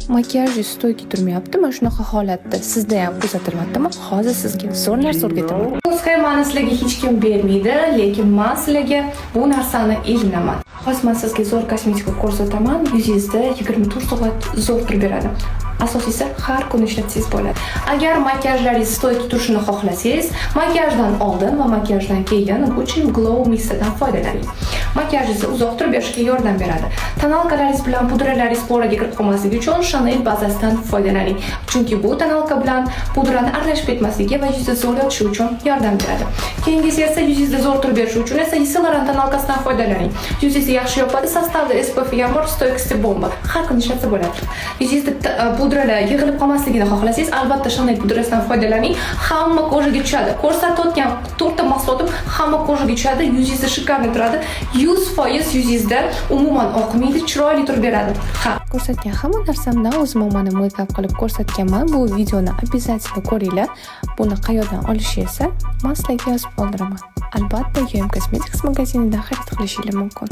Makiyajingiz стойкий turmayaptimi? Shunaqa holatda sizda ham kuzatilmayaptimi? Hozir sizga zo'r narsa o'rgataman. Bu sxemani sizlarga hech kim bermaydi, lekin man sizlarga bu narsani ilinaman. Hozir man sizga zo'r kosmetika ko'rsataman. Yuzingizda 24 soat zo'r turib beradi. Asosiysi, har kuni ishlatsangiz bo'ladi. Agar makiyajlaringiz стойкий turishini xohlasangiz, makiyajdan oldin va makiyajdan keyin Gucci Glow Mistdan foydalaning. Makiyajingizni uzoq turib berishiga yordam beradi. Тоналка laringiz bilan pudralaringiz пора ga kirib qolmasligi uchun Chanel bazasidan foydalaning. Chunki bu тоналка bilan pudrani aralashib ketmasligi va yuzda zo'r yotishi uchun yordam beradi. Keyingisi esa yuzingizda zo'r turib berishi uchun esa Yves Saint Laurent тоналка sidan foydalaning. Yuzingizni yaxshi yopadi, состав ida SPF ham bor, стойкости bomba. Har kuni ishlatsa bo'ladi. Yuzingizda pudralar yig'ilib qolmasligini xohlasangiz, albatta Chanel pudrasidan foydalaning. Hamma кожа ga tushadi. Ko'rsatayotgan to'rtta mahsulotim hamma кожа ga tushadi, yuzingizda шикарный turadi. 100% yuzingizda umuman oqmaydi, chiroyli turib beradi. Ha, ko'rsatgan hamma narsamdan o'zim mana make-up qilib ko'rsatganman. Bu videoni обязательно ko'ringlar. Buni qayerdan olishi esa man sizlarga yozib qoldiraman. Albatta, UM Cosmetics magazinidan xarid qilishinglar mumkin.